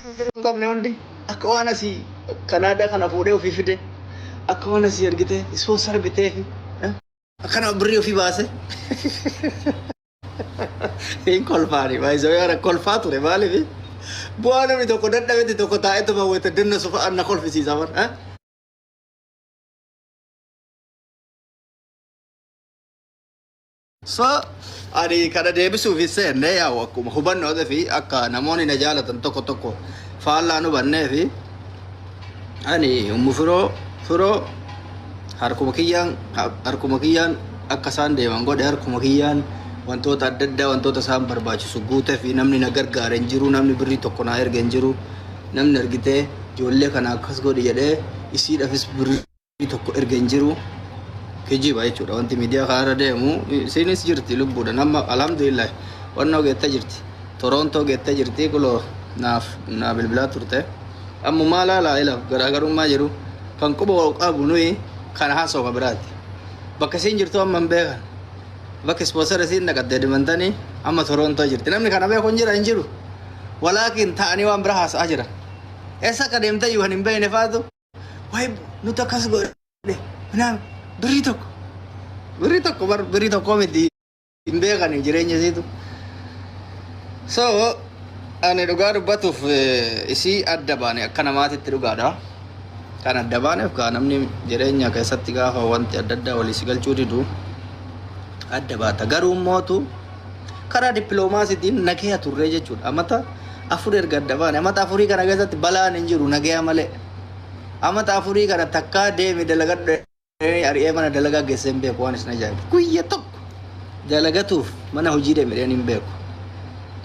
Hin qabne hundi akka waan asii Kanaadaa kana fuudhee ofii fide, akka waan asii argite sponsor bitee fi akkana birrii ofii baase. Hin kolfaani baay'isoo yaara kolfaa ture. Maaliif bu'aa namni tokko dadhabetti tokko taa'eetuma wayita dannasu fa'a na kolfisiisa bar. So ani kana deebisuuf hin seenne. Yaa'u akkuma hubannoo fi akka namoonni na jaalatan tokko tokko faallaa nu hubannee fi ani ummu firoo firoo harkuma kiyyaan akka isaan deeman godhe, harkuma kiyyaan wantoota adda addaa, wantoota isaan barbaachisu guutee fi namni na gargaare hin jiru, namni birrii tokko naa erge hin jiru, namni argitee ijoollee kana akkas godhi jedhee isiidhaafis birrii tokko erga hin jiru. Kijiba jechuudha wanti miidiyaa kanarra deemu. Isiinis jirti lubbuudha nama, alhamdulillah, wannoo geettee jirti, Torontoo geettee jirti. Kuloo naaf naa bilbilaa turte. Ammumaa laalaa ilaaf garaagarummaa jiru kan quba wal qabu nuyi kana haasoo ka biraati. Bakka isiin jirtu amma hin beekan. Bakka sponsor isiin naqatte Edmontanii, amma Torontoo jirti. Namni kana beeku hin jira? Hin jiru. Walaakin ta'anii waan bira haasa'aa jiran. Eessa akka deemte iyyuu kan hin beekne faatu wayi nuti akkas godhe minaan birrii tokko, birrii tokko bar, birrii tokko miti, hin beekani jireenya isiitu. So ani dhugaa dubbatuuf isii adda baane akka namaatitti dhugaadha. Kan adda baaneef kaa namni jireenya keessatti gaafa wanti adda addaa walii si galchuu didu adda baata. Garuu mootu karaa dippiloomaasiitiin nagaya turree jechuudha. Amata 4 erga adda baane, amata afurii kana keessatti balaan hin jiru, nagaya malee. Amata afurii kana takkaa deemi dalagadhu ari'ee mana dalagaa geessee hin beeku. Waan isin ajaa'ibu, guyya tokko dalagatuuf mana hojii deeme jedheen hin beeku.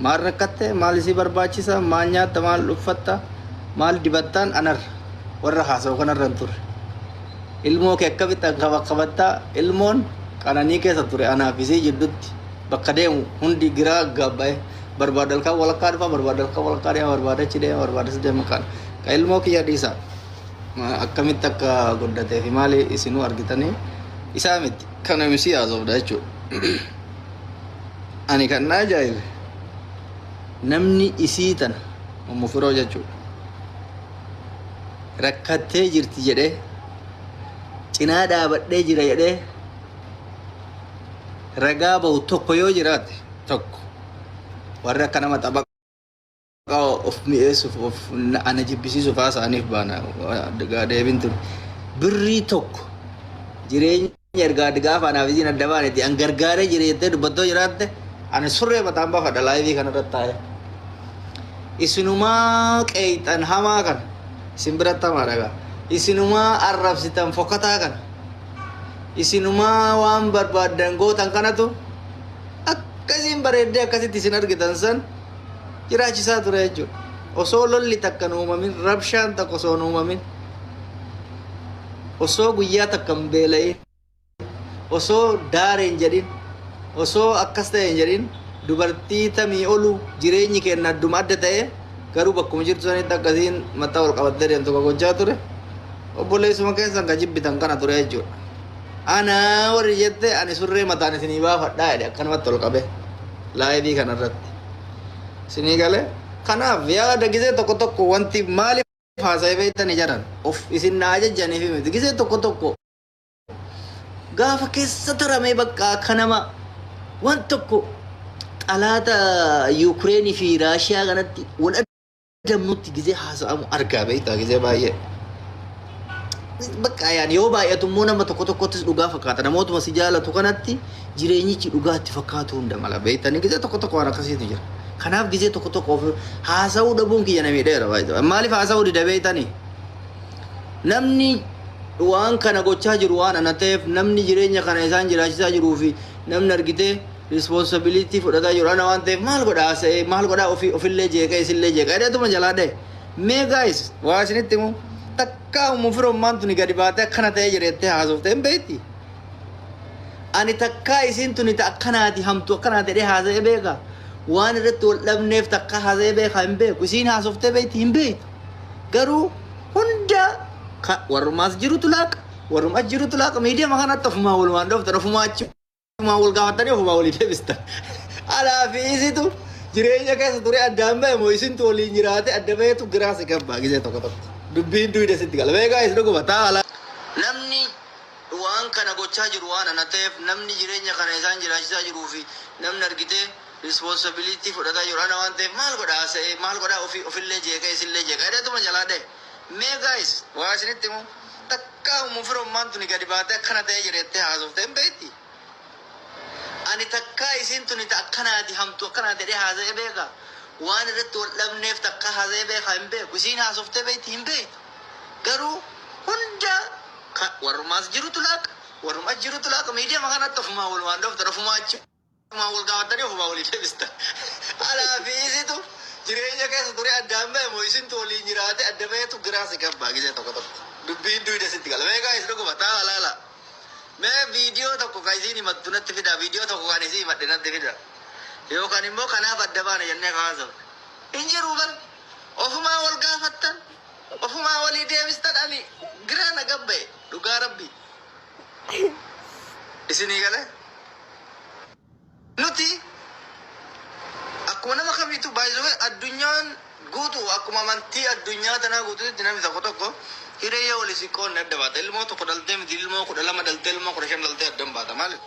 Maal rakkatte, maal isii barbaachisa, maal nyaatta, maal uffatta, maal dibattaan anarra warra haasa'u kanarra hin turre. Ilmoo kee akkamitti qabattaa? Ilmoon qananii keessa ture. Anaaf isii jidduutti bakka deemu hundi giraa gabba'e. Barbaada halkan walakkaa dhufa, barbaada halkan walakkaa deema, barbaada achi deema, barbaada as deema. Kan ka ilmoo kiyya dhiisa, akkamitti akka guddatee fi maali isinuu argitanii. Isaa miti kana misii haasofdha jechuudha. Ani kan na ajaa'ibe namni isii tana ummu firoo jechuudha rakkattee jirti jedhee cinaa dhaabadhee jira jedhee ragaa bahu tokko yoo jiraate, tokko warri akka nama xabaqaa of mi'eessuuf of ana jibbisiisuuf haasa'aniif baana. Deebin tun birrii tokko jireenya ergaa gaafa anaaf isiin adda baanetti an gargaaree jira jettee dubbattoo jiraatte, ani surree mataan baafadha live kanarratti taa'ee. Isinumaa qeeyxan hamaa kana isin biratti hamaa dhagaa. Isinumaa arrabsitan fokkataa kana. Isinumaa waan barbaaddan gootan kanatu akkasiin bareeddee akkasitti isin argitan san jiraachisaa ture jechuudha. Osoo lolli takka hin uumamin, rabshaan takka osoo hin uumamin, osoo guyyaa takka hin beela'in, osoo daare hin jedhin, osoo akkas ta'e hin jedhin, dubartii tamii olu jireenyi keenya adduma adda ta'e, garuu bakkuma jirtu sanitti akkasiin mataa wal qabattee deemtu ka gochaa ture obboleessuma keessan ka jibbitan kana ture jechuudha. Ana warri jette ani surree mataan isinii baafadhaa jedhe akkanumatti ol qabe live kanarratti. Isinii galee? Kanaaf yaada gizee tokko tokko wanti maaliif haasa'ee beektanii jaran of isin na ajajjaniif miti. Gizee tokko tokko gaafa keessa taramee bakka akka nama waan tokko xalaata Yuukireenii fi Raashiyaa kanatti wal adamnutti gizee haasa'amu argaa beektaa gizee baay'ee. Bakka yaan yoo baay'atu immoo nama tokko tokkottis dhugaa fakkaata. Namootuma si jaalatu kanatti jireenyichi dhugaatti fakkaatu hunda mala beektanii gizee tokko tokko waan akkasiitu jira. Kanaaf gizee tokko tokko of haasa'uu dhabuun kiyya na miidheera baay'ee. Maaliif haasa'uu dida beektanii? Namni waan kana gochaa jiru waan ana ta'eef, namni jireenya kana isaan jiraachisaa jiruu fi namni argitee responsibility fudhataa jiru ana waan ta'eef, maal godha haasa'ee, maal godha, ofii ofillee jeeqee isillee jeeqa jedheetuma jalaa dha'e. Mee guys, waa isinitti himu. Takkaa umu firommaan tuni gadi baatee akkana ta'ee jireettee haasoftee hin beekti. Ani takkaa isiin tuni ta akkanaati hamtu akkanaati jedhee haasa'ee beeka? Waan irratti wal dhabneef takkaa haasa'ee beeka? Hin beeku. Isiin haasoftee beekti? Hin beektu. Garuu hunda warrumaas jirutu laaqa, warruma as jirutu laaqa. Miidiyaa kanatti ofumaa walumaan dhooftan, ofumaa achumaa wal gaafatanii ofumaa walii deebistan. Alaa fi isitu Jireenya keessa ture addaan bahe moo isintu waliin jiraate adda baheetu giraa si gabbaa gisee tokko tokko. Dubbiin duyda sitti gala. Beekaa is dhuguma taa alaa. Namni waan kana gochaa jiru waan ana ta'eef, namni jireenya kana isaan jiraachisaa jiruu fi namni argitee responsibility fudhataa jiru ana waan ta'eef, maal godhaa haasa'ee, maal godhaa, ofii ofillee jeeqee isillee jeeqa jedheetuma jalaa dha'e. Mee guys, waa isinitti himu, takkaa umu firommaan tuni gadi baatee akkana ta'ee jireettee haasoftee hin beekti. Ani takkaa isiin tuni ta akkanaati, hamtu akkanaati jedhee haasa'ee beeka? Waan irratti wal dhabneef takkaa haasa'ee beekaa? Hin beeku. Isiin haasoftee beekti? Hin beektu. Garuu hunda warrumaas jirutu laaqa, warruma as jirutu laaqa, miidiyaa kanatti ofumaa walumaan dhooftan, ofumaa achi ofumaa wal gaafatanii, ofumaa walii deebistan. Alaa fi isitu jireenya keessa ture addaan bahe moo isintu waliin jiraate adda baheetu giraa si gabbaa gisee tokko tokko. Dubbiin duyda sitti gala. Beekaa is dhuguma taa laala. Mee viidiyoo tokko kan isiin himattu natti fida, viidiyoo tokko kan isii himadhe natti fida. Yookaan immoo kanaaf adda baane jennee kaasaf. Hin jiru bar. Ofumaa wal gaafattan, ofumaa walii deebistan, ani giraa na gabba'e dhugaa rabbi. Isinii galee? Nuti akkuma nama kamiitu baay'isuu addunyaan guutuu, akkuma amantii addunyaa tanaa guutuutti, namni tokko tokko hiree yoo walii si qoonne adda baata. Ilmoo tokko dhaltee miti, ilmoo 12 dhaltee, ilmoo 15 dhaltee addan baata. Maaliif?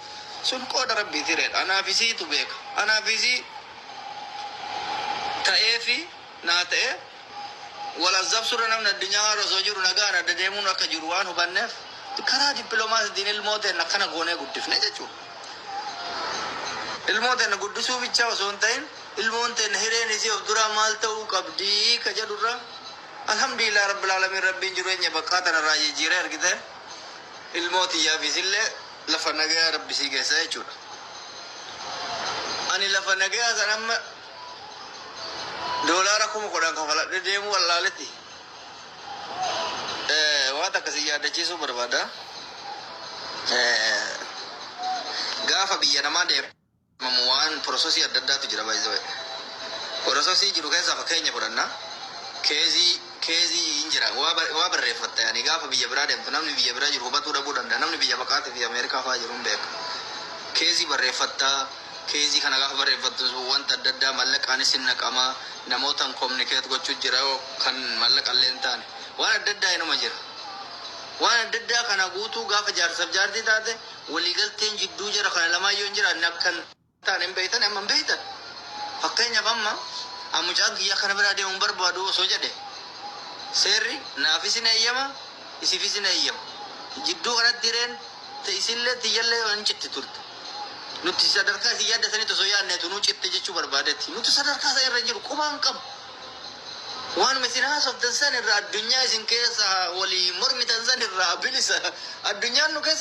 Sun qooda rabbiiti, hireedha. Anaaf isiitu beeka. Anaaf isii ta'ee fi naa ta'ee wal azabsurra, namni addunyaa kana osoo jiru nagaan adda deemuun akka jiru waan hubanneef, karaa dippiloomaasiitiin ilmoo ta'e akkana goonee guddifne jechuudha. Ilmoo ta'e guddisuu bichaa osoo hin ta'in, ilmoon ta'e hireen isii of duraa maal ta'uu qabdii ka jedhurra, alhamdulillah rabbil alamin, rabbiin jireenya bakkaa tanarraa jijjiiree argite, ilmoo xiyyaafis illee lafa nagayaa rabbi sii geessa jechuudha. Ani lafa nagayaa san amma doolaara 10,000 kafaladhe deemuu wallaaletti. Waan akkasii yaadachiisuu barbaada. Gaafa biyya namaa deemamu waan processii adda addaatu jira baay'ee. Processii jiru keessaa fakkeenya fudhanna. Caseii hin jira, waa barreeffatta. Yani gaafa biyya biraa deemtu, namni biyya biraa jiru hubatuu dhabuu danda'a. Namni biyya baqaatii fi Ameerikaa fa'aa jiru hin beeka. Caseii barreeffattaa. Caseii kana gaafa barreeffattu wanta adda addaa mallaqaanis hin naqama. Namootaan communicate gochuu jira, kan mallaqa illee hin taane. Waan adda addaa inuma jira. Waan adda addaa kana guutuu gaafa jaarsaaf jaartii taate, waliigalteen jidduu jira kana lamaan yoo hin jiraanne, akka hin taane hin beektan, amma hin beektan. Fakkeenyaaf amma mucaan kiyya kana biraa deemuun barbaadu osoo jedhe, seerri naafis hin eeyyama, isiifis hin eeyyama. Jidduu kanatti hireen isillee tiyyallee hin citti turte. Nuti sadarkaa isin yaaddatanitti osoo yaadneetu nuu citte jechuu barbaadetti. Nuti sadarkaa isa irra hin jiru, qubaan qabu. Waanuma isin haasoftan san irraa, addunyaa isin keessa walii mormitan san irraa bilisa. Addunyaan nu keessa